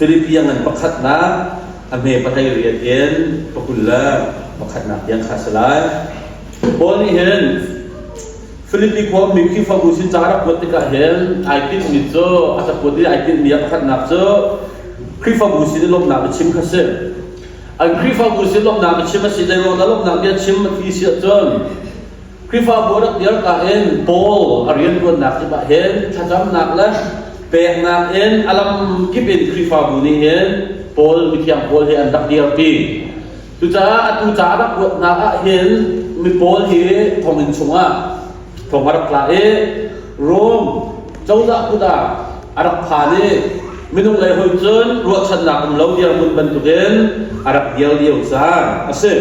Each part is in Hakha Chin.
Filipi a ngan pakhatnak a hme pahlei riat in pakul le pakhatnak tiang kha si lai. Paul nih hin Filipi khua mi Khrihfabu sin ca rak kuat tikah hin ai tinhmi cu a cakuat i ai tinhmi a pakhatnak cu Khrihfabu sin i lawmhnak biachim kha si. An Khrihfabu sin lawmhnak biachim a si zei ruang dah lawmhnak bia chim a ti si ahcun Khrihfabu rak dir ka in Paul a rianṭuannak kip ah hin thlacamnak le peknak in a lam kip in Khrihfabu nih hin Paul mithiang Paul hi an rak dirpi. Cucaah atu ca a rak kuatnak ah hin mi Paul hi thonginn chungah thong a rak tla i Rom cozah kut ah a rak phan i minung lei hoi cun ruahchannak um lo dirhmun bantukin a rak dir lio caan a si.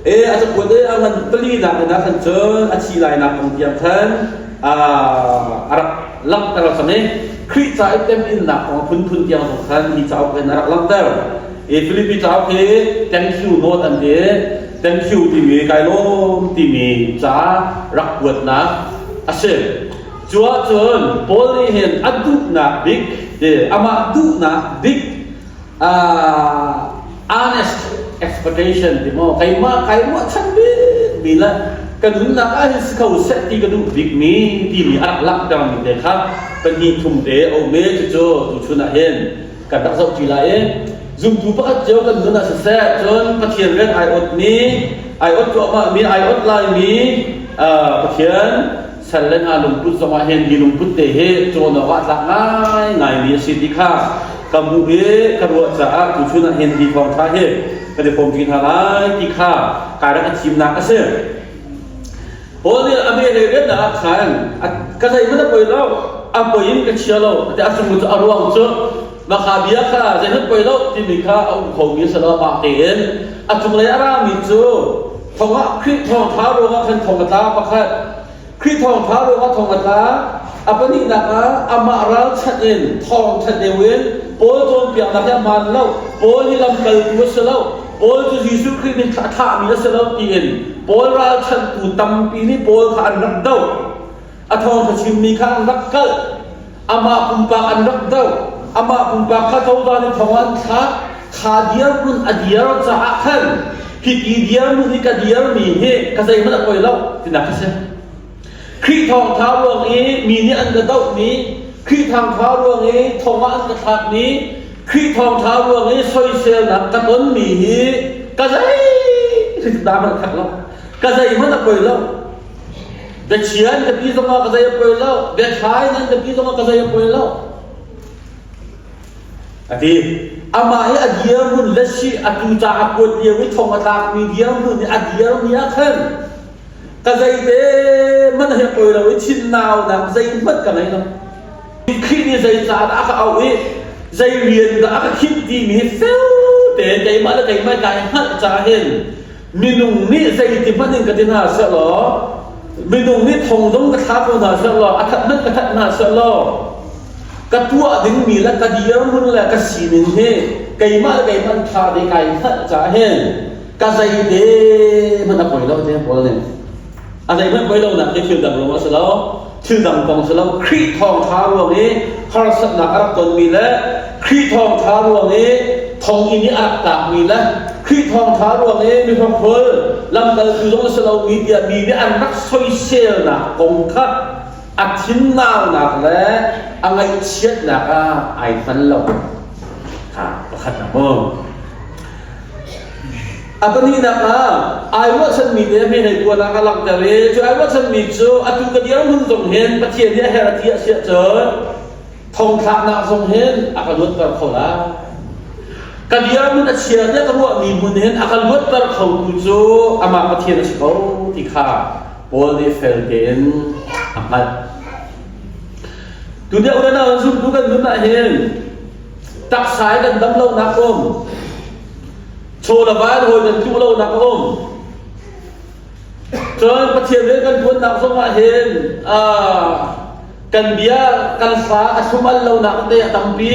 E a cakuat i a ngan palinak in ah khan cun a thi lainak kong tiang khan a rak langhter cang i Khrih ca i temhinnak kong a phunphun tiang zong khan hi cauk in a rak langhter. I Filipi cauk hi thank you note an ti. Thank you timi kai lawm timi ca rak kuatnak a si. Cu ahcun Paul nih hin a duhnak bik amah duhnak bik honest expectation ti maw keimah kai ruahchan bik mi le ka nunnak ah hin si kho seh ti ka duh bik mi timi a rak langhter mi te kha pahnih thum te a um i cucu tuchun ah hin kan rak zoh ṭi lai i zumtu pakhat cio kan nun ah siseh cun Pathian rian ai ot mi ai ot cuahmah mi ai ot lai mi Pathian sal le hna lungput zongah hin hi lungput te hi cawn awk ah tlak ngaingai mi a si ti kha ka hmuh i ka ruah caah tuchun ah hin hi thawngṭha hi kan i hrawmṭi hna lai ti kha kai rak i thimnak a si. Paul nih a mehlei riannak ah khan ka zeihmanh a poi lo, a poi in ka chia lo, ti a cung cu a ruang cu maka bia kha zeihmanh poi lo timi kha a um khomi a si lo mah tein a cunglei a rami cu thong ah Khrih thawngṭha ruangah khan thong a tla pakhat Khrih thawngṭha ruangah thong a tla. A pahnihnak ah amah ralchanh in thawngṭha deuh in Paul cawnpiaknak hi a hmaan lo. Paul hi lamkaltu a si lo. Paul cu Jesuh Khrih nih a thlahmi a si lo tiin Paul ralchanhtu tampi nih Paul kha an rak doh. A thawngṭha chimmi kha an rak kalh. Amah pumpak an rak doh. Amah pumpak kha cozah nih thong an thlak. Kha dirhmun a dir caah khan hiti dirhmun i ka dirmi hi ka zeihmanh a poi lo tinak a si. Khrih thawngṭha ruang i mi nih an ka dohmi, Khrih thawngṭha ruang i thong ah an ka thlakmi, Khrih thawngṭha ruang i soiselnak ka tonmi hi ka zei dah hmanh thak lo. Ka zeihmanh a poi lo. Biachia an ka ti zongah ka zei a poi lo. Biathai an ka ti zongah ka zei a poi lo. A ti. Amah i a dirhmun le si atu ca a kuat lio i thong a tlakmi dirhmun i a dirmi ah khan ka zeite hmanh hi a poi lo i thinnaunak zeihmanh ka ngei lo. Khrih nih zei ca dah a ka auh i zei rian dah a ka khinh timi hi fel tein keimah le keimah kai hngalh caah hin minung nih zeiti hmanh in ka ti hna seh law minung nih thong zong ka thla ko hna seh law a that hmanh ka that hna seh law ka tuah dingmi le ka dirhmun le ka sining hi keimah le keimah ṭha te kai hngalh caah hin ka zeite hmanh a poi lo te Paul nih a zeihmanh poi lonak hi thil dang ruang a si lo thil dang kong si lo Khrih thawngṭha ruang i harsatnak a rak tonmi le Khrih thawngṭha ruang i thonginn i a rak tlakmi le Khrih thawngṭha ruang i mi hrokhrol lamkaltu zong a si lomi tiah mi nih an rak soiselnak kong kha a thinnaunak le a ngaihchiatnak ah ai hman lo kha pakhat a maw A pahnihnak ah ai ruahchanmi te hme hei tuan ah ka langhter i cu ai ruahchanmi cu atu ka dirhmun zong hin Pathian nih a herh a ti a si ahcun thongthlaknak zong hin a ka luatter kho lai. Ka dirhmun a chia tiah ka ruahmi hmun hin a ka luatter khotu cu amah Pathian a si ko ti kha Paul nih fel tein a hngalh. Tunia unau zumtu kan nun ah hin taksa i kan dam lonak um Chaw le va in hawi kan tluh lonak a um. Cun Pathian rian kan ṭuannak zongah hin kan bia kan hla a thlum al lonak te a tampi.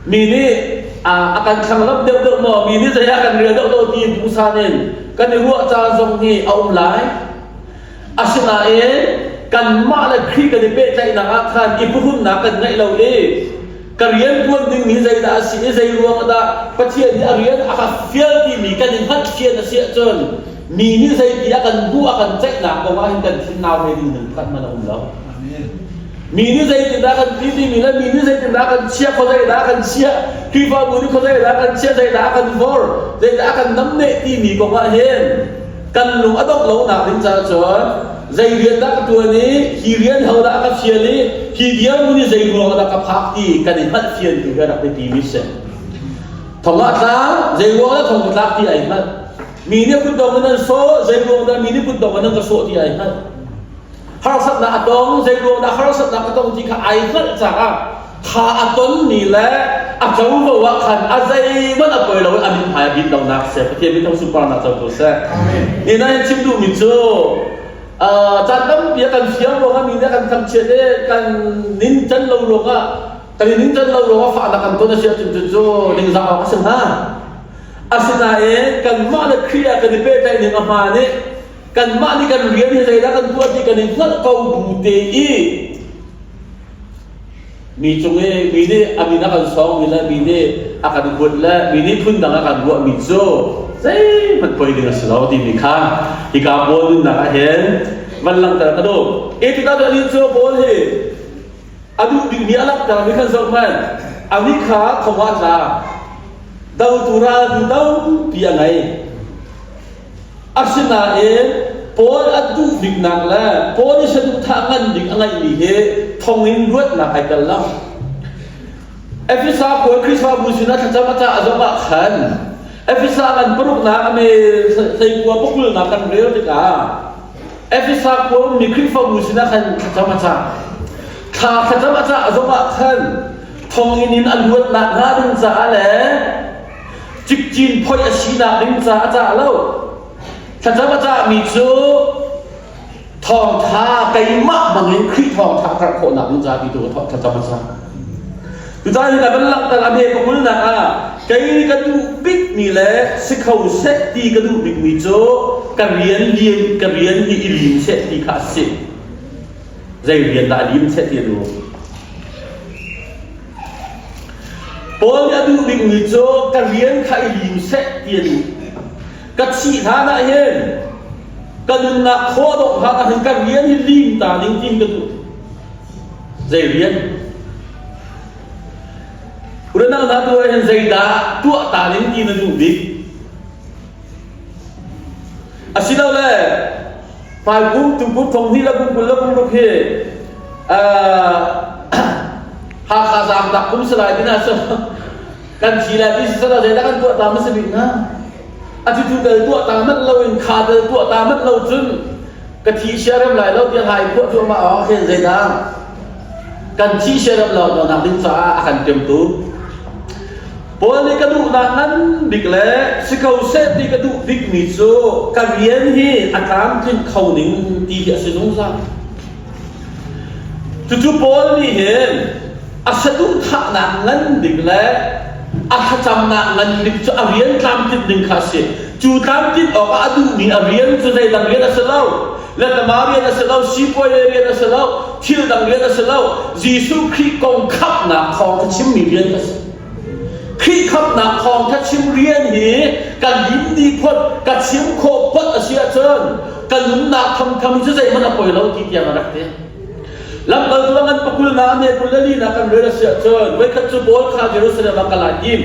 Mi nih a kan thlanglamh deuhdeuh maw, mi nih zei ah kan rel deuh lo ti duhsan in kan i ruah caan zong hi a um lai. Asinain kanmah le Khrih kan i pehtlaihnak ah khan i phuhrunnak kan ngeih lo i Ka rian ṭuan dingmi zeidah a si i zei ruang dah Pathian nih a rian a ka fial timi kan i hngalhfian a si ahcun mi nih zeiti a kan hmuh a kan ceihnak kong ah hin kan thin nau he ding ding pakhat hmanh a um lo. Mi nih zeitindah kan ti timi le mi nih zeitindah kan chia khuazei dah kan chiah Khrihfabu nih khuazei dah kan chia zeidah a kan vor zeidah a kan namneh timi kong ah hin kan lung a dongh lonak ding caah cun zei rian dah ka ṭuan i hi rian ho dah a ka fial i hi dirhmun i zei ruang dah ka phak ti kan i hngalh fian tu hi a rak biapi mi si. Thong ah tla zei ruang dah thong ka tlak ti ai hngalh. Mi nih kutdong in an sawh zei ruang dah mi nih kutdong in an ka sawh ti ai hngalh. Harsatnak a tong zei ruang dah harsatnak a tong ti kha ai hngalh caah kha a tonmi le a covo ah khan a zeihmanh a poi lo i a mithmai a bit lonak seh Pathian min thong sunparnak co ko seh. Ni na chim duhmi cu caan tampi a kan fiang ruangah mi nih a kan thangchiat i kan nin can lo ruangah kan i ning can lo ruangah fahnak kan ton a si ahcun cu ningzah awk a si hnga. Asinain kanmah le Khrih ah kan i pehtlaih ning a hmaan i kanmah nih kan rian hi zeidah kan tuah ti kan i hngalh ko bu te i mi cung i mi nih a min a kan sawngmi le mi nih a kan huat le mi nih phundang a kan ruahmi cu zeihmanh poi ding a si lo timi kha hika Paul nunnak ah hin van langhter ka duh. E tikah cu anih cu Paul hi a duh bikmi a langhtermi khan zoh hmanh anih kha thong ah tla dotu ral tampi a ngei. Asinain Paul a duh biknak le Paul i saduhthah ngan bik a ngeihmi hi thonginn luatnak ai tel lo. Efesa pawl Khrihfabu sinah thlacam a cah zong ah khan Efesa ngan paruknak a me hleikua pakulnak kan rel tikah Efesa khua ummi Khrihfabu sinah khan thlacam a cah. Thla thlacam a cah zong ah khan thonginn in a luatnak hnga ding caah le cikcin phoih a sinak ding ca a cah lo thlacam a cahmi cu thawngtha keimah bangin Khrih thawngtha karh khawhnak ding ca ti tu thlacam a cah Cucaah hi ka van langhter a hme pahulnak ah kei ka duh bikmi le si kho seh ti ka duh bikmi cu ka rian lian ka rian hi i lim seh ti kha a si. Zei rian dah a lim seh ti a duh? Paul nih a duh bikmi cu ka rian kha i lim seh ti a duh. Ka thih hlan ah hin ka nunnak khawh dawh hlan ah hin ka rian hi lim ta ding ti ka duh. Zei rian? Unau hna tu ah hin zeidah tuah ta ding ti na duh bik? Asilole hmaikum tukum thong hnih le kum 20 le kum ruk hi Hakha zaangtak kum si lai tina cu kan thi lai ti si sala zeidah kan tuah ta ma si bik hnga? A cucu tel tuah ta manh lo in kha tel tuah ta manh lo cun ka thi siarem lai lo tiah lai phuah cuahmah awk hin zeidah kan thi siarem lo nak ding caah a kan tiamtu Paul nih ka duhnak ngan bik le si ko seh ti ka duh bikmi cu ka rian hi a tlamtlinh kho ning ti hi a si zungzal. Cucu Paul nih hin a saduhthahnak ngan bik le a thlacamnak ngan bik cu a rian tlamtlinh ding kha a si. Cu tlamtlinh awkah a duhmi a rian cu zeidang rian a si lo. Letama rian a si lo, sipuai rian a si lo, thil dang rian a si lo. Jesuh Khrih kong khamhnak thawng kha chimmi rian a si. Khrih khamhnak thawng kha chim rian hi ka lim dih phot, ka chim khawh phot a si ahcun ka nunnak thamtham cu zeihmanh a poi lo ti tiang a rak ti. Lamkaltu a ngan pakulnak a hme kul le linak kan rel a si ahcun voikhat cu Paul kha Jerusalem ah kal ai tim.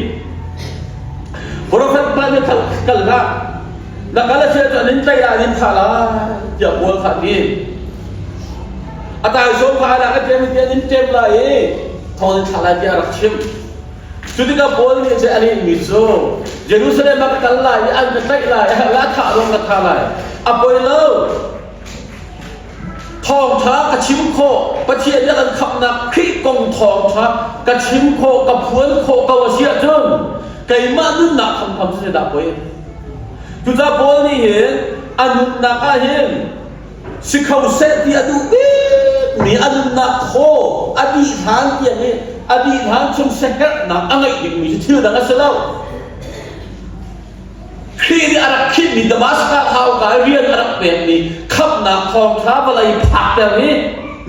Profet pa nih kal hlah, na kal a si ahcun an in tlaih lai, an in thah lai tiah Paul kha a ti. A taisawm kha a lak a ṭem i an in ṭem lai i thong in thlah lai tiah a rak chim. Cu tikah Paul nih cun a lehmi cu Jerusalem ah ka kal lai i an ka tlaih lai, a thah zong ka thah lai. A poi lo. Thawngṭha ka chim khawh, Pathian nih a kan khamhnak Khrih kong thawngṭha ka chim khawh, ka phuan khawh ko a si ahcun keimah nunnak thamtham cu zeidah poi? Cucaah Paul nih hin a nunnak ah hin si kho seh ti a duh bikmi a nunnak thaw a dih hlan tiang i a dih hlan chung siaherhnak a ngeih dingmi cu thil dang a si lo. Khrih nih a rak khinhmi Damaskas hauka i rian a rak pekmi khamhnak thawngṭha vawlei phakter hi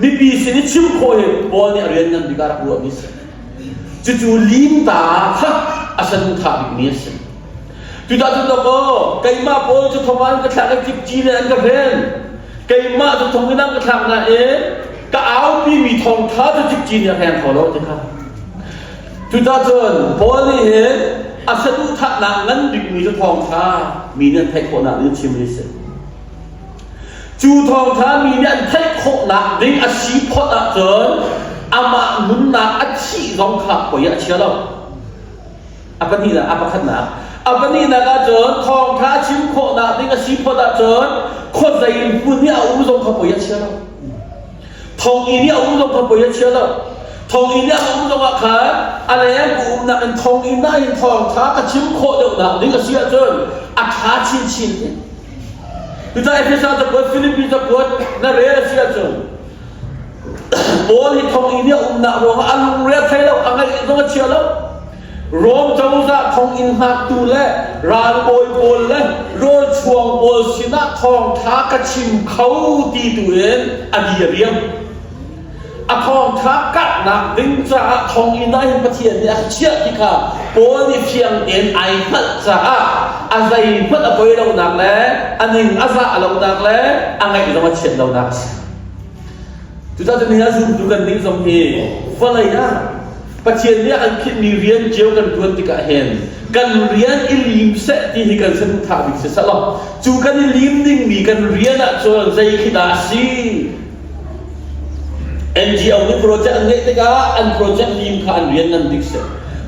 mipi sin i chim khawh hi Paul nih a rian ngan bik ah rak ruahmi a si. Cucu limta kha a saduhthah bikmi a si. Cucaah cun dawkaw keimah pawl cu thong ah an ka thlak i cikci le an ka hren. Keimah cu thong in an ka thlak nain ka aupimi thawngṭha cu cikci nih a hreng kho lo ti kha. Cucaah cun Paul nih hin a saduhthahnak ngan bikmi cu thawngṭha mi nih an theih khawhnak ding chim a si. Cu thawngṭha mi nih an theih khawhnak ding a si phot ahcun amah nunnak a thih zong kha poi ah a chia lo. A pahnihnak, a pakhatnak. A pahnihnak ahcun thawngṭha chim khawhnak ding a si phot ahcun khuazei hmun i a um zong kha poi a chia lo. Thonginn i a um zong kha poi a chia lo. Thonginn i a um zong ah khan a leng umnak in thonginn ah hin thawngṭha ka chim khawh deuhnak ding a si ahcun a ṭha chinchin. Cucaah Efesa cakuat, Filipi cakuat na rel a si ahcun Paul hi thonginn i a umnak ruangah a lungre a thei lo, a ngaih zong a chia lo. Rom cozah thonginn hngaktu le ralbawi pawl le rawlchuang pawl sinah thawngṭha ka chim kho ti tu in a di a riam. A thawngṭha karhnak ding caah thonginn ah hin Pathian nih a chiah ti kha Paul nih fiang tein ai hngalh caah a zeihmanh a poi lonak le a ning a zah lonak le a ngaih zong a chiat lonak a si. Cucaah cun nihin ah zumtu kan nih zong hi vawlei ah Pathian nih a kan khinhmi rian cio kan ṭuan tikah hin kan rian i lim seh ti hi kan saduhthah bik si selaw cu kan i lim dingmi kan rian ahcun zei khi dah a si? NGO nih project an ngeih tikah an project lim kha an rian ngan bik si.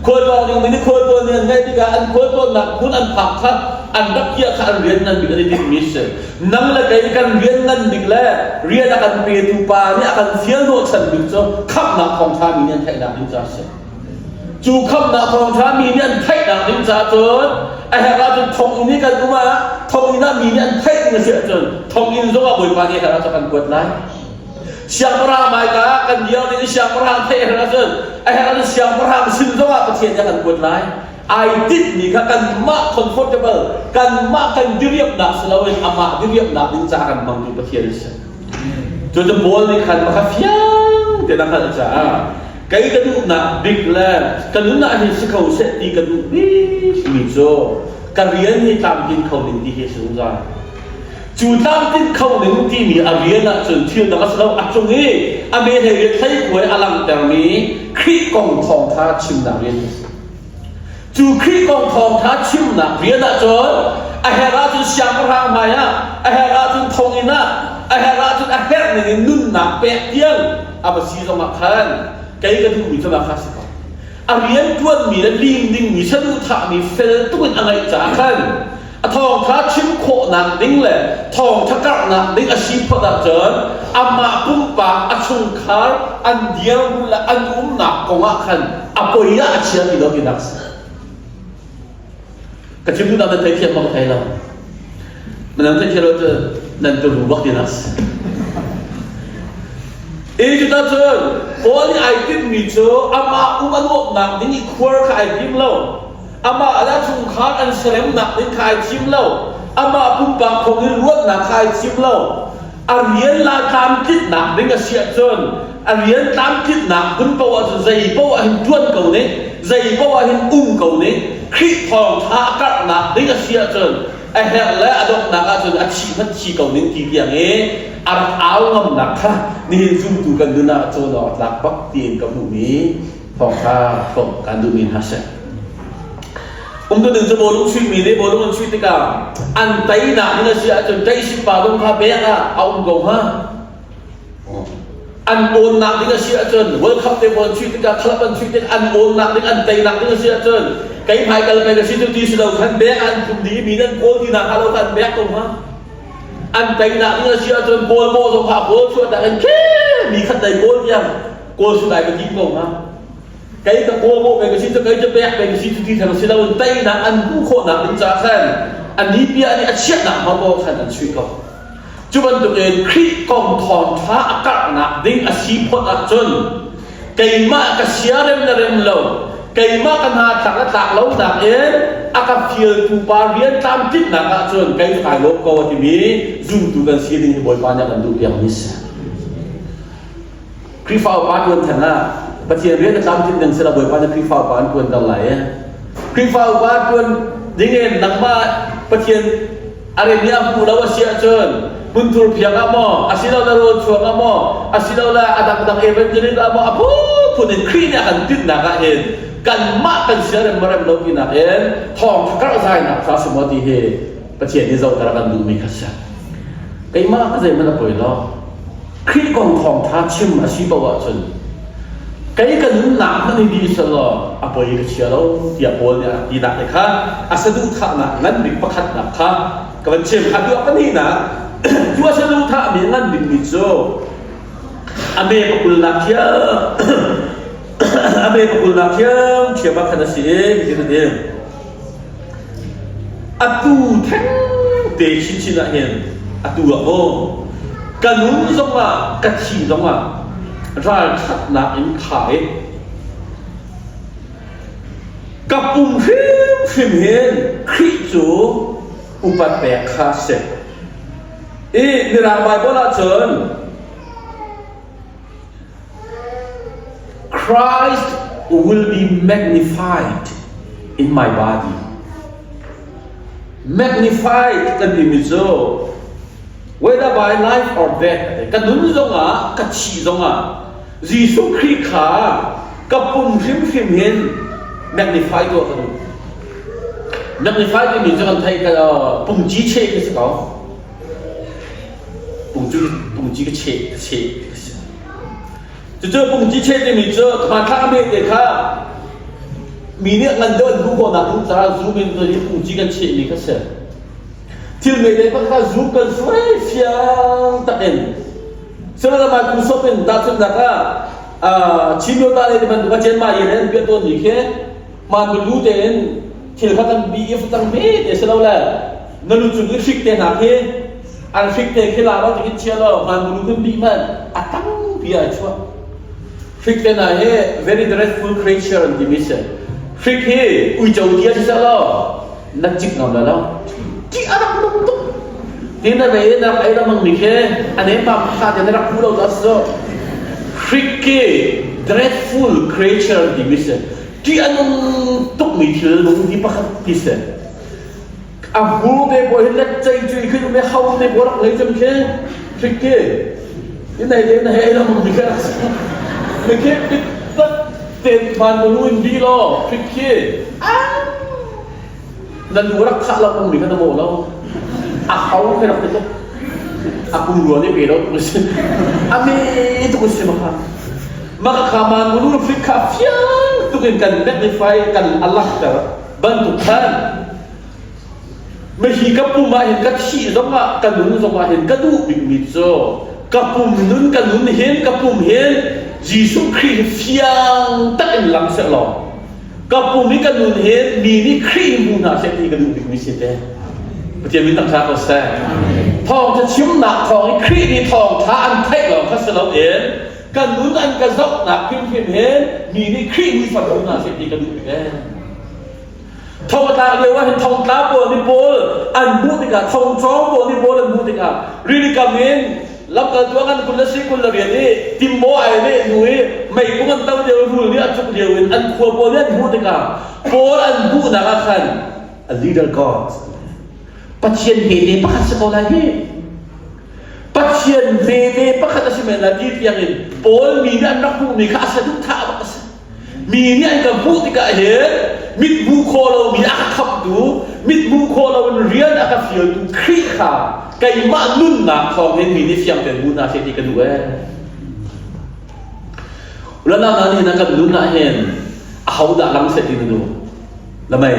Khualtlawng dingmi nih khualtlawn nih an ngeih tikah an khualtlawnnak hmun an phak kha an rak kiah kha an rian ngan bik an i tinhmi si. Nang le kei kan rian ngan bik le rian a kan petu pa nih a kan fial hnawhchan bik cu khamhnak thawngṭha mi nih an theihnak ding caah a si. Cu khamhnak thawngṭha mi nih an theihnak ding caah cun a herh ahcun thonginn i kan um ah thonginn ah mi nih an theih ding a si ahcun thonginn zongah Bawipa nih a herh ahcun kan kuat lai. Siangpahrang hmaika ah kan dir ding i siangpahrang theih a herh ahcun a herh ahcun siangpahrang sin zongah Pathian nih a kan kuat lai. Ai tinhmi kha kanmah comfortable, kanmah kan diriamnak si loin amah diriamnak ding caah kan hmangtu Pathian a si. Cucu Paul nih khan maka fiang tein a hngalh caah kei ka duhnak bik le ka nun ah hin si kho seh ti ka duh bikmi cu ka rian hi tlamtlin kho ding ti hi a si zungzal. Cu tlamtlin kho ding timi a rian ahcun thil dang a si lo, a cung i a mehlei le thleikuai a langhtermi Khrih kong thawngṭha chimnak rian a si. Cu Khrih kong thawngṭha chimnak rian ahcun a herh ahcun siangpahrang hmaiah, a herh ahcun thonginn ah, a herh ahcun a herh ningin nunnak pek tiang a va si zongah khan kei ka duhmi cu mah kha a si ko. A rian ṭuanmi le lim dingmi saduhthahmi fel tuk in a ngeih caah khan a thawngṭha chim khawhnak ding le thawngṭha karhnak ding a si phot ahcun amah pumpak a chungkhar an dirhmun le an umnak kong ah khan a poi ah a chia ti lo tinak a si. Ka chim duhnak nan theithiam bak thei lo. Nan theithiam lo cu nan turu bak tinak a si. Egypt cun Paul nih ai timhmi cu amah um a nuamhnak ding i khuar kha ai tim lo. Amah le chungkhar an seremnak ding kha ai thim lo. Amah pumpak kong in ruatnak kha ai thim lo. A rian la tlamtlinhnak ding a si ahcun a rian tlamtlinhnak hmun paoh ahcun zei paoh ah hin ṭuan ko ning, zei paoh ah hin um ko ning, Khrih thawngṭha a karhnak ding a si ahcun a herh le a donghnak ahcun a thi hmanh thi ko ning ti tiang i a rak au ngamnak kha nihin zumtu kan nun ah cawn awk a tlak bak tiin ka hmuhmi thawngṭha phawmh kan duhmi hna seh. Umtuning cu bawlung chuihmi nih bawlung an chuih tikah an teinak ding a si ahcun ṭeihsip pa zong kha bek ah a um ko hnga. An awnnak ding a si ahcun World Cup te ball an chuih tikah club an chuih tikah an awnnak ding an teinak ding a si ahcun kei hmaikal pei ka si cu ti si lo khan bek ah an phum dih i mi nan kawl ti nak hnga lo kha an bek ko hnga. An teinak ding a si ahcun goal maw zong kha goal chuahnak in mi khat dai goal tiang goal su dai ka tim ko hnga. Kei ka kawl maw pei ka si cu kei cu pek pei ka si cu ti theng si loin teinak an hmuh khawhnak ding caah khan a nipia nih a chiahnak hma paoh khan an chuih ko. Cu bantukin Khrih kong thawngṭha a karhnak ding a si phot ahcun keimah ka siarem na rem lo, keimah ka hna tlak na tlak lo nakin a ka fialtu pa rian tlamtlinhnak ahcun kei cu kai lawm ko a timi zumtu kan si ding hi Bawipa nih a kan duhpiakmi a si. Khrihfa upa ṭuan theng ah. Pathian rian a tlamtlin ding sila Bawipa nih Khrihfa upa an ṭuan ter lai. Khrihfa upa ṭuan dingin nangmah Pathian a rem i a hmuh lo a si ahcun hmunthur phiang ah maw asilole rawl chuang ah maw asilole a dangdang evangelist ah maw a phunphun in Khrih nih a kan tinhnak ah hin kanmah kan siarem marem lo tinak in thawngṭha karhzainak kha a si maw ti hi Pathian nih zohter a kan duhmi kha si. Keimah ka zeihmanh a poi lo. Khrih kong thawngṭha chim a si paoh ahcun kei ka nunnak hmanh hi dih selaw a poi ka chia lo tiah Paul nih a rak tinak te kha a saduhthahnak ngan bik pakhatnak kha ka van chim. Atu a pahnihnak cu a saduhthahmi ngan bikmi cu a me pakulnak thiam a me pakulnak thiamthiam ah khan a si i hitin a ti. Atu thengte chinchin ah hin atu ah maw ka nun zongah ka thi zongah ralṭhatnak in kha i ka pum hrimhrim hin Khrih cu upat pek kha a si. I Mirang Baibal ahcun Christ will be magnified in my body. Magnified kan timi cu whether by life or death ka nun zongah ka thi zongah Jesuh Khrih kha ka pum hrimhrim hin magnify tuah ka duh. Magnify timi cu kan theih ka pungci cheh khi si ko. Pungci pungci ka cheh ka cheh ka si. Cucu pungci cheh timi cu hmanthlak a meh te kha mi nih ngan deuh an hmuh khawhnak ding caah zoom in hi pungci kan chehmi kha si. Thil meh te kha zoom kan suai fiang takin Sihmanhsehlaw kum sawm in tahchunhnak ah Chin Yota le ti bantuk a Chen Ma Yen an piah tawnmi khi hmaan lu tein thil kha kan bi i facang hme te si lo le na lu cung i hrik te hna khi an hrik te khi la lo tikin chia lo hmaan lu kan bih hmanh a tampi ai chuah hrik te hna hi very dreadful creature an timi si hrik hi uico tia si lo na cik ngam la lo ti a rak nung tuk ti na ve na rak ei lamang mi khi a nem pa kha te na rak hmu lo ta so hrik khi dreadful creature ti mi si ti a nung tuk mi thil nung hi pakhat ti si a hmur te pawl hi let cei cui khi me hau te pawl rak ngei cem khi hrik khi in nei te na he ei lamang mi khi rak si mi khi pit tak ten van nu in bi lo hrik khi Na nu rak thah lo mi kha na mawh lo. A hau khi rak ti tuk. A kum rua nih pe lo tuk si. A me tuk si ma kha. Ma ka kha ma nu fik kha fiang tuk in kan magnify kan alakter bantuk khan Mihi ka pum ah hin ka thih zongah ka nun zongah hin ka duh bikmi cu ka pum nun ka nun hin ka pum hin Jesuh Khrih hi fiang tak in lang seh law ka pum i ka nun hin mi nih Khrih hmu hna seh ti ka duh bikmi si te. Pathian min thangṭhat ko seh. Thawngṭha chimnak thawng i Khrih nih thawngṭha an theih lawng kha si loin ka nun an ka zohnak hrimhrim hin mi nih Khrih muisam hmu hna seh ti ka duh bik ee. Thong a tlak lio ah hin thongtla pawl nih Paul an hmuh tikah thongcawng pawl nih Paul an hmuh tikah rilikam in lamkaltu a ngan 20 le si 28 i timmaw ai leh hnu i meipung an to lio rul nih a cuk lio in an khua pawl nih an hmuh tikah Paul an hmuhnak ah khan a leader God Pathian hmete pakhat si ko lai hi Pathian hmete pakhat a si men lai ti tiang in Paul mi nih an rak hmuhmi kha a saduhthah bak a si Mi nih an ka hmuh tikah hin mit hmuh khawh lomi a ka khamhtu, mit hmuh khawh loin rian a ka fialtu Khrih kha keimah nunnak thawng hin mi nih fiang tein hmu hna seh ti ka duh ee. Ulanau hna nihin ah kan nun ah hin ahodah lang seh ti na duh? Lamei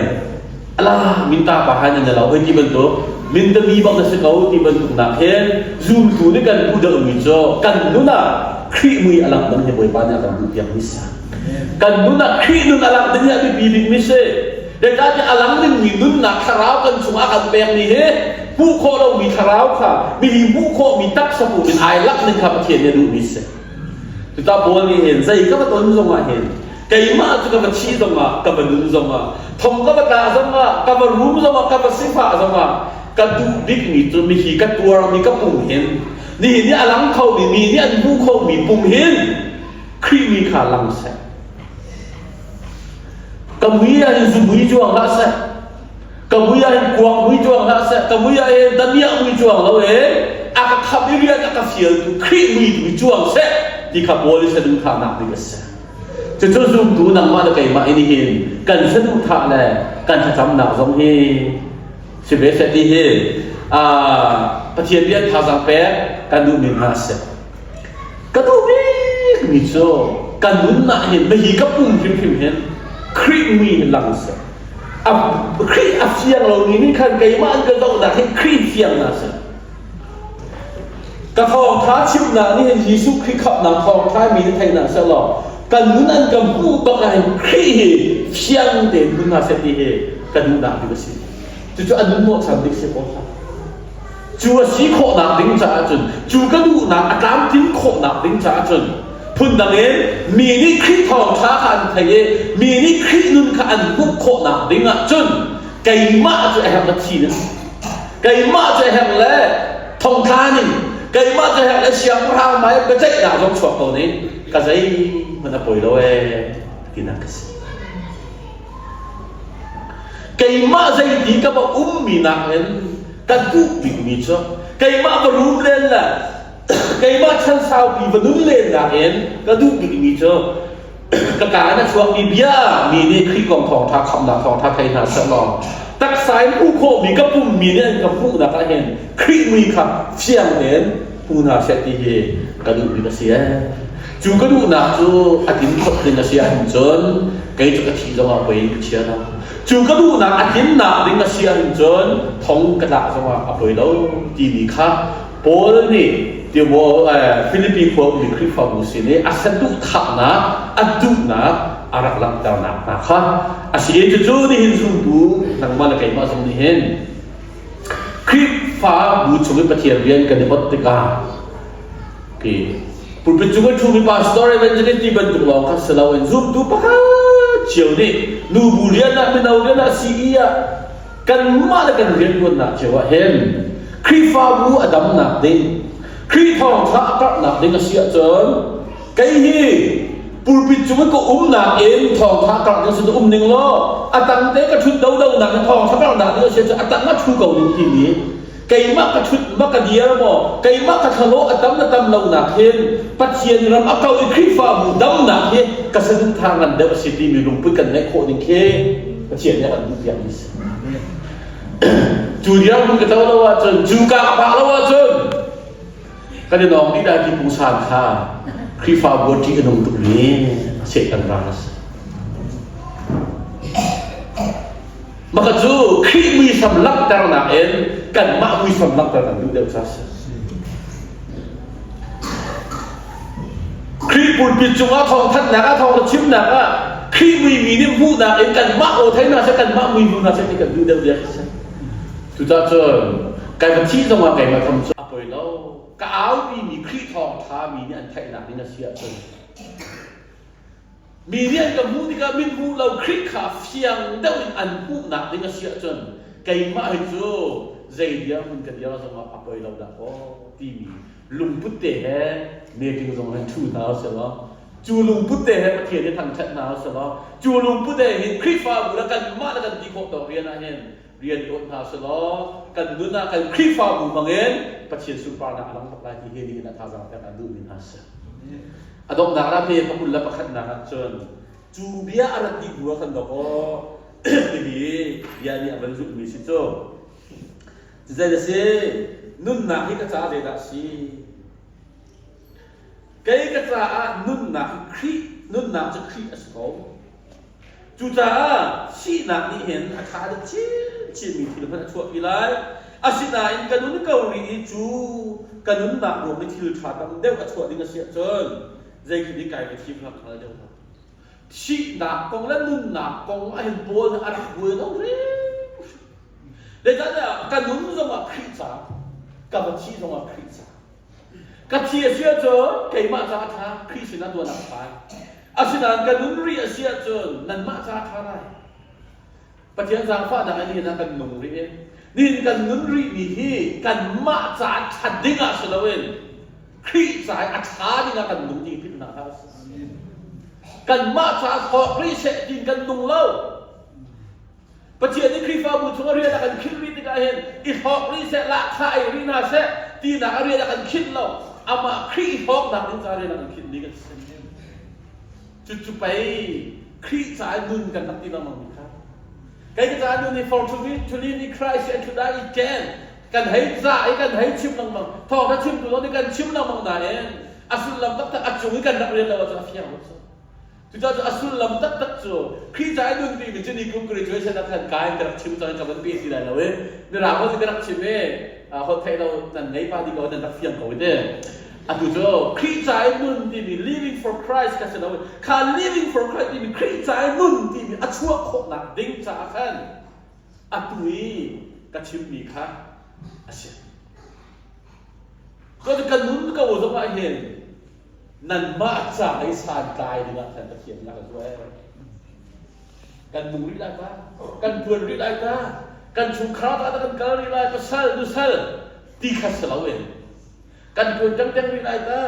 ala minta pa han na lo hoi ti bantuk mintami bak na si ko ti bantuk nak hin zumtu nih kan hmuh deuhmi cu kan nun ah Khrih mui a lang ding hi Bawipa nih a kan duh piak mi si kan nun ah Khrih nun a lang ding hi a biapi bik mi si Zeicahtiah a lang dingmi nunnak thlarau kan chungah kan pekmi hi hmuh khawh lomi thlarau kha mihi hmuh khawhmi taksa pum in ai lak ning kha Pathian nih a duhmi si. Cucaah Paul nih hin zei ka va ton zongah hin keimah cu ka va thi zongah ka va nun zongah thong ka va tla zongah ka va rum zongah ka va sifah zongah ka duh bikmi cu mihi ka tuarmi ka pum hin nihin ni a lang khomi mi nih an hmu khomi pum hin Khrih. Khrih mi kha lang seh. Ka mui ah hin zu mui cuang hlah seh. Ka mui ah hin kuak mui cuang hlah seh. Ka mui ah hin damiah mui cuang lo in a ka khamh i rian a ka fialtu Khrih mui tu cuang seh ti kha Paul i saduhthahnak bik a si. Cucu zumtu nangmah le keimah in hin kan saduhthah le kan thlacamnak zong hi si ve seh ti hi Pathian bia thazaang pek kan duhmi hna a si. Ka duh bikmi cu ka nunnak hin hi ka pum hrimhrim hin Khrih mui hin lang seh. A Khrih a fiang lomi nih khan keimah an ka zohnak hin Khrih fiang hna seh. Ka thawngṭha chimnak nih hin Jesuh Khrih khamhnak thawngṭha mi nih thei hna seh law kan nun an ka hmuh bak ah hin Khrih hi fiang tein hmu hna seh ti hi ka duhnak bik a si. Cucu a nun hnawhchan bik si ko hlah. Cu a si khawhnak ding caah cun, cu ka duhnak a tlamtlin khawhnak ding caah cun, phundang in mi nih Khrih thawngṭha kha an theih i mi nih Khrih nun kha an hmuh khawhnak ding ah cun keimah cu a herh le thi ning, keimah cu a herh le thongtla ning, keimah cu a herh le siangpahrang hmai biaceihnak zong chuak ko ning, ka zeihmanh a poi lo ee tinak ka si. Keimah zeiti ka va ummi nakin ka duh bikmi cu keimah va rum len le keimah chan saupi va nun len nakin ka duh bikmi cu ka kaa in a chuakmi bia mi nih Khrih kong thawngṭha khamnak thawngṭha thei hna seh law taksa in hmuh khawhmi ka pummi nih an ka hmuhnak ah hin Khrih mui kha fiang tein hmu hna seh ti hi ka duh bik a si ee. Cu ka duhnak cu a tling khawt ding a si ahhin cun kei cu ka thih zongah poi in ka chia lo. Cu ka duhnak a tlinnak ding a si ahhin cun thong ka tlak zongah a poi lo timi kha Paul nih Timo Filipi khua ummi Khrihfabu sin i a saduhthahnak, a duhnak a rak langhternak hna kha a si i cucu nihin zumtu nangmah le keimah zong nih hin Khrihfabu chung i Pathian rian kan i ot tikah Khi pulpit cung i ṭhumi pastor evangelist ti bantuk lawng kha si loin zumtu pakhat cio nih nubu rian ah mino rian ah CE ah kanmah le kan rianṭuannak cio ah hin Khrihfabu a damnak ding Khrih thawngṭha a karhnak ding a si ahcun kei hi pulpit cung i ka umnak in thawngṭha karh ding si um ning law a tang te ka ṭhut dodonak in thawngṭha karhnak ding a si ahcun a tang ah ṭhu ko ning timi keimah ka ṭhut ma ka dir maw keimah ka thlalawh a tam na tam lonak hin Pathian ram a kau i Khrihfabu damnak hi ka saduhthah ngan deuh a si timi lungput kan ngeih khawh ning khi Pathian nih a kan duhpiak mi si. Cu dirhmun ka to lo ahcun cu ka ka phak lo ahcun kan i nawng dih lai ti pungsan kha Khrihfabu a ṭih a nung tukmi Satan ral a si. Maka cu Khrih muisam langhternak in kanmah muisam langhter kan duh deuh ca si. Khrih pulpit cungah thawngthanhnak ah thawng chimnak ah Khrih mui mi nih hmuhnak in kanmah aw thei hna seh kanmah mui hmu hna seh ti kan duh deuh bia khi si. Cucaah cun kai va thih zongah keimah tham cu a poi lo. Ka aupi mi Khrih thawngtha mi nih an theihnak ding a si ahcun Mi nih an ka hmuh tikah mit hmuh lo Khrih kha fiang deuh in an hmuhnak ding a si ahcun keimah hi cu zei dirhmun ka dir zongah a poi lo dah kaw timi lungput te he meeting zong hin ṭhu hna usih law cu lungput te he Pathian hi thangṭhat hna usih law cu lungput he hin Khrihfabu le kanmah le kan ti khawh tawk rian ah hin rian ṭuan hna usih law kan nun ah kan Khrihfabu hmangin Pathian sunparnak a lang bak lai ti hi nihin ah thazaang pek aan duhmi hna a si. A donghnak ah me pakul le pakhatnak ah cun cu bia a rat dih hnu ah khan dawk aw hihi bia nih a van zulhmi si cu. Zei a si? Nunnak hi ka caah zeidah a si? Kei ka caah nunnak hi Khrih, nunnak cu Khrih a si ko. Cucaah thihnak nih hin a ṭha deuh chinchinmi thil hmanh a chuahpi lai. Asinain ka nun ko rih i cu ka nunnak ruang i thil ṭha tam deuh a chuah ding a si ahcun zei khi nih kai va thim hnga ka hngal deuh lo. Thihnak kong le nunnak kong ah hin Paul nih a rak buai lo hrimhrim. Zeicahtiah ka nun zongah Khrih ca, ka va thih zongah Khrih ca. Ka thi a si ahcun keimah ca a ṭha, Khrih sinah tuan a ṭha. Asinain ka nun rih a si ahcun nanmah ca a ṭha lai. Pathian zaangfahnak in nihin ah kan nung rih i nihin kan nun rihmi hi kanmah ca ṭhat ding ah si loin. Khrih ca i a ṭha ding ah kan nung ti philh hna hlah usih. Kanmah caah thawk rih seh tiin kan nung lo. Pathian nih Khrihfabu chung a rian a kan khinh rih tikah hin i hlawk rih seh, lahkhah ei rih hna seh tinak a rian a kan khinh lo. Amah Khrih i hlawknak ding ca rian a kan khinh mi kan si. Cucu pei Khrih ca i nun kan rak ti lengmang mi kha. Kei ka ca nun hi for to be to live in Christ and to die is gain. Kan hei ca i kan hei chim lengmang. Thawngtha chimtu zong nih kan chim lengmang nain a sullam taktak a cung i kan rak rian lo ahcun a fiang lo. Cucaah cu a sullam taktak cu Khrih ca i nun timi cu ni kum graduation ah khan ka in ka rak chim cang i ka van pe ti lai lo i mirang holh in ka rak chim i holh theih lo nan ngei pa di ko nan rak fiang ko i te. Atu cu Khrih ca i nun timi living for Christ kha si lo kha living for Christ timi Khrih ca i nun timi a chuah khawhnak ding caah khan atu i ka chimmi kha a si. Ka nun ko zong ah hin nanmah ca i santlai dingah khan Pathian nih a kan tuah Kan nung rih lai ta, kan tuan rih lai ta, kan chungkhar ta kan kal rih lai, pasal, nusal ti kha si loin kan tuan tengteng rih lai ta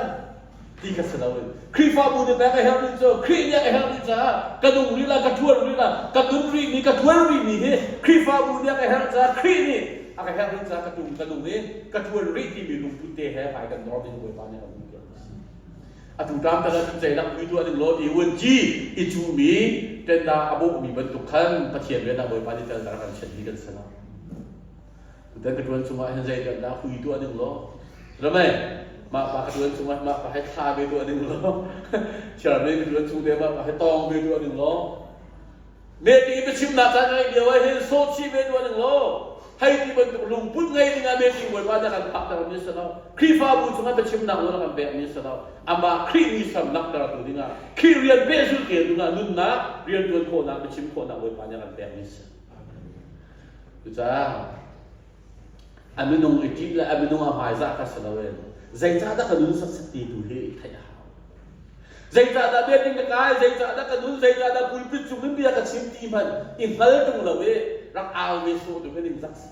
ti kha si loin Khrihfabu nih pek a herh mi cu Khrih nih a herh mi caah ka nung rih lai, ka tuan rih lai, ka nun rih mi, ka tuan rih mi hi Khrihfabu nih a ka herh caah Khrih nih a ka herh rih caah ka tum ka nung i ka tuan rih timi lungput te he hmai kan dor ding Bawipa nih a kan duhpiak. Atu tam tak ah ceilak pui tuah ding law ti vuanci i cuhmi tenda a bawhmi bantuk khan Pathian rian ah Bawipa nih tel kan chiat mi kan si lo. Tutan ka tuan chungah hin zei dah hui tuah ding law. Ramai mah pa ka tuan chungah mah pa he thla ve tuah ding law. Chairman ka tuan chung te mah pa he tawng ve tuah ding law. Meting i biachimnak caan ka ngeih lio ah hin sawhchih ve tuah ning law hei ti bantuk lungput ngei ding ah meting Bawipa nih a kan phakter mi a si lo. Khrihfabu chungah biachimnak nawl a kan pek mi a si lo. Amah Khrih muisam langhtertu dingah Khrih rian pehzulh te dingah nunnak riantuan khawhnak biachim khawhnak Bawipa nih a kan pek mi a si. Cucaah a minung i ṭih le a minung a hmaizah kha si loin zeicahdah ka nun saksak ti tu hi theih a hau. Zeicahdah biakinn ka kai, zeicahdah ka nun, zeicahdah pulpit cung in bia ka chim ti hmanh i hngal ṭung lo i rak au ve sawh tu khi ningzak si.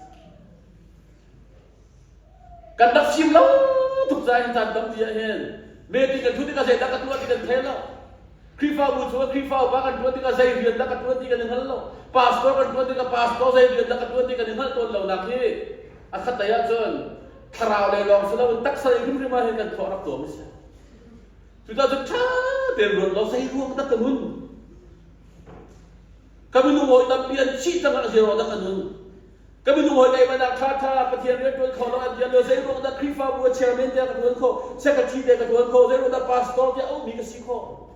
Kan rak fim lo tuk ca in caan tampi ah hin meeting kan ṭhut tikah zeidah ka tuah ti kan thei lo. Khrihfabu chungah Khrihfa upa kan ṭuan tikah zei rian dah ka ṭuan ti kan i hngal lo. Pastor kan ṭuan tikah pastor zei rian dah ka ṭuan ti kan i hngalh tawn lo nak hi a khatlei ahcun thlarau lei lawng si loin taksa lei hrimhrim ah hin kan thawh rak tuam a si. Cucaah cun ṭha tein ruat law zei ruang dah ka nun? Ka minung hawi tampi an thih cang ah zei ruang dah ka nun? Ka minung hawi keimah ṭha ṭha Pathian rian ṭuan kho lo an ti lo zei ruang dah Khrihfabu a chairman tiah ka ṭuan khawh, secretary tiah ka ṭuan khawh, zei ruang dah pastor tiah auhmi ka si khawh?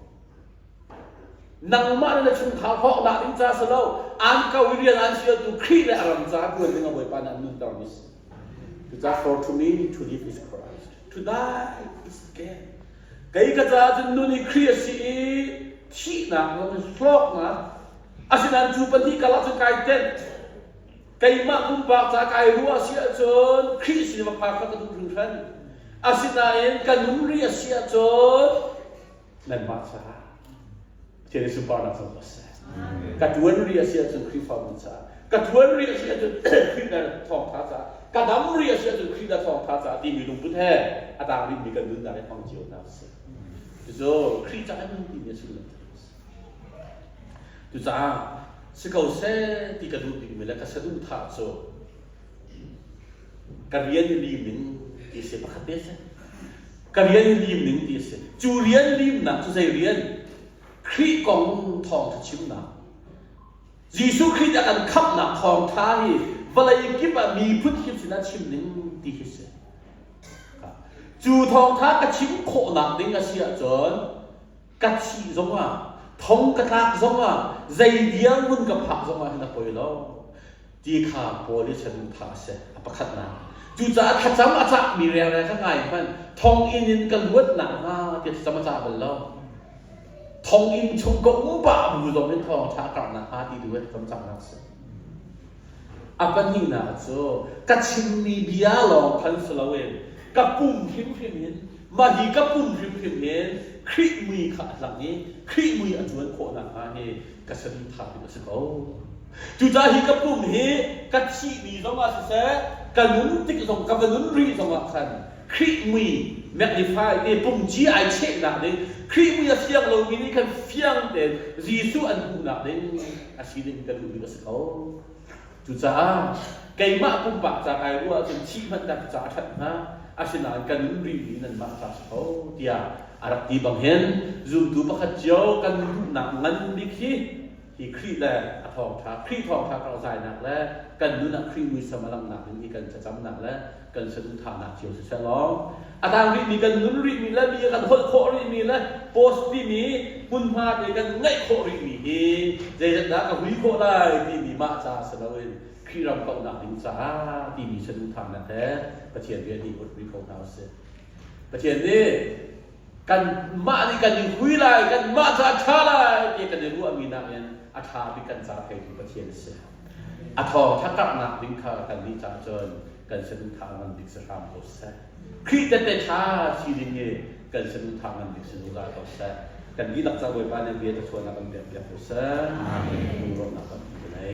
Nangmah le na chungkhar hawknak ding ca si lo, an ko i rian an fialtu Khrih le a ram ca ṭuan ding a Bawipa nih an nunter mi si. Cucaah for to me to live is Christ, to die is gain. Kei ka caah cun nun hi Khrih a si i thihnak zong hi hlawknak. Asinain cu pahnih karlak cun kai tenh. Keimah pumpak ca kai ruah a si ahcun Khrih sin va phak kha ka duh hringhran. Asinain ka nun rih a si ahcun nanmah caah Pathian i sunparnak cu a si. Ka ṭuan rih a si ahcun Khrihfabu caah, ka ṭuan rih a si ahcun Khrih le thawngṭha caah, ka dam rih a si ahcun Khrih le thawngṭha caah timi lungput he a tang rihmi kan nunnak i hmang cio hna usih. Cucu Khrih caah nun timi a sullam a si. Cucaah si ko seh ti ka duh bikmi le ka saduhthah cu ka rian i lim in ti a si pakhat te a si. Ka rian i lim ning ti a si. Cu rian limnak cu zei rian? Khrih kong thawngṭha chimnak. Jesuh Khrih nih a kan khamhnak thawngṭha hi vawlei kip ah miphun kip sinah chim ning ti hi si. Cu thawngṭha ka chim khawhnak ding a si ahcun ka thih zongah, thong ka tlak zongah, zei dirhmun ka phak zongah hin a poi lo. Ti kha Paul i saduhthah a si. A pakhatnak. Cucaah thlacam a cahmi rengreng kha ngai hmanh. Thonginn in ka luat nakhnga tiah thlacam a cah bal lo. Thonginn chung ka um pah bu zong in thawngṭha a karh nakhnga ti tu hi thlacam cahnak a si. A pahnihnak cu ka chimmi bia lawng khan si loin ka pum hrimhrim hin mah hi ka pum hrimhrim hin Khrih mui kha a lang i Khrih mui a cuan khawh nakhnga hi ka saduhthah ding a si ko. Cucaah hi ka pum hi ka thih ni zongah siseh, ka nun tik zong ka va nun rih zongah khan Khrih mui magnify te pungci ai chehnak ding Khrih mui a fiang lomi nih khan fiang tein Jesuh an hmuhnak ding a si ding kan duh bik a si ko. Cucaah keimah pumpak ca kai ruah ahcun thih hmanh dah ca a ṭhat hnga asinain kan nun rihmi nanmah ca si ko tiah a rak ti bang hin zumtu pakhat cio kan duhnak ngan bik hi hi Khrih le a thawngṭha Khrih thawngṭha kan zainak le kan nun ah Khrih muisam a langhnak ding hi kan thlacamnak le kan saduhthahnak cio siseh law a tang rihmi kan nun rihmi le mi kan holh khawh rihmi le post timi hmunhma te kan ngeih khawh rihmi hi zeizat dah ka hui khawh lai timi mah ca si loin Khrih ram kauhnak ding caah timi saduhthahnak he Pathian rian hi ut rih ko hna usih. Pathian nih kan mah nih kan i hui lai kan mah ca ṭha lai ti kan i ruahmi nakin a ṭha bik kan ca theitu Pathian a si. A thawng ṭha ding kha kan nih caah cun kan saduhthah ngan bik si hram ko seh. Khrih tette ṭha si ding hi kan saduhthah ngan bik si zungzal ko seh. Kan dihlak ca Bawipa nih bia thluachuahnak kan pek piak ko seh. Amen.